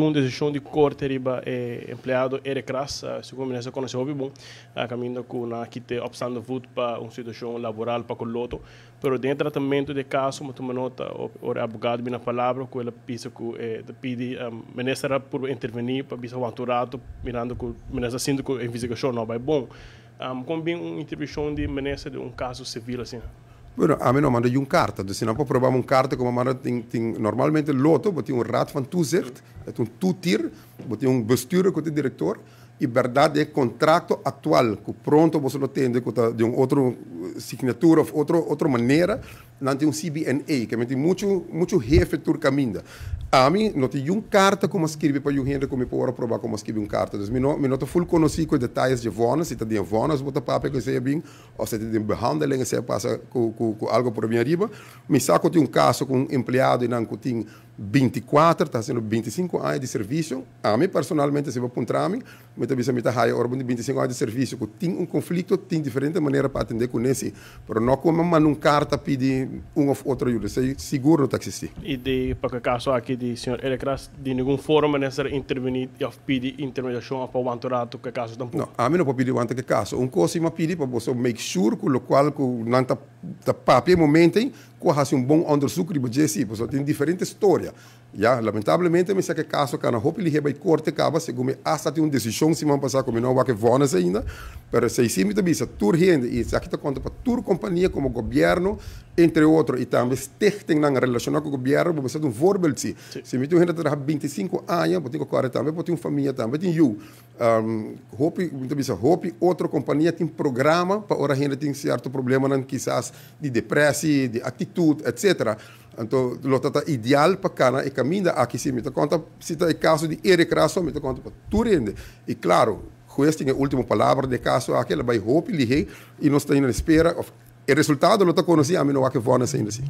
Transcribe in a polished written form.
Un desishon di korte riba e empleado Eric Ras, segun minister konosé hopi bon, kaminda ku nan a kit'é opstaande voet pa un situashon laboral pa ku Lotto. Pero den e tratamentu di e kaso mi a tuma nota ora e abogado bini na palabra ku el a bisa ku e ta pidi minister a purba intervení pa bisa wanta un ratu mirando ku minister a sinti ku e investigashon no a bai bon. Kon bin un intervenshon di minister den un kaso sivil asina? Bueno, ami no manda yun karta. Dus si nan por proba mi un karta ku mi a manda tin tin normalmente Lotto bo tin un Raad van Toezicht, e ta un toetier, bo tin un bestuurder ku ta direktor i bèrdat den e kontrakto aktual ku pronto boso lo tende ku ta di un otro signatura òf otro otro manera, nan tin un CBNA, ke men tin muchu muchu hefe tur kaminda. Ami no tin yun karta ku mi a skirbi pa yun hende ku mi por aproba ku mi a skirbi un karta. Dus mi no mi no ta ful konosí ku e detayes dje vònes, si ta den e vònes bo ta papia ku esei a bin. Of si ta den behandeling esei a pasa ku ku algo por a bin ariba. Mi sa ku tin un kaso ku un empleado einan ku tin 24 ta hasiendo 25 aña di servisio. Ami personalmente si bo puntra mi, mi ta bisa mi ta haya ora bo tin 25 aña di servisio ku tin un konflikto tin diferente manera pa atende kuné si. Pero no ku mi a manda un karta pidi un of otro ayuda. Esei sigur no ta eksistí. I di pa ku e kaso aki di señor Eric Ras di ningun forma mester intervení òf pidi intermediashon òf pa wanta un ratu ku e kaso tampoko. No, ami no por pidi wanta ku e kaso. Un kos si mi a pidi pa boso make sure ku lokual ku nan ta ta papia e momento ei ku a hasi un bon onderzoek riba dje si, pasobra tin diferente storia. Ya, lamentablemente mi sa ku e kaso kana hopi lihé bai korte kaba, segun mi asta tin un desishon siman pasá ku mi no a wak e vònes ainda, pero esei si mi ta bisa tur hende i esaki ta konta pa tur kompania komo gobièrnu entre otro i tambe stichtingnan relashoná ku gobièrnu, bo mester ta un voorbeeld si. Si mi tin un hende ta traha 25 aña, bo tin ku kòrda tambe bo tin un famia, tambe tin yu. Hopi, mi ta bisa hopi otro kompania tin programa pa ora hende tin sierto problemanan kisas di depresi, di aktitut, etsetera. Anto lo ta ta ideal pa kana e kaminda aki si. Mi ta konta si ta e kaso di Eric Razo, mi ta konta pa tur hende. I klaro, hues tin e ultimo palabra den e kaso aki, el a bai hopi lihé i nos ta hina espera òf e resultado lo ta konosí, ami no wak e vònes ainda si.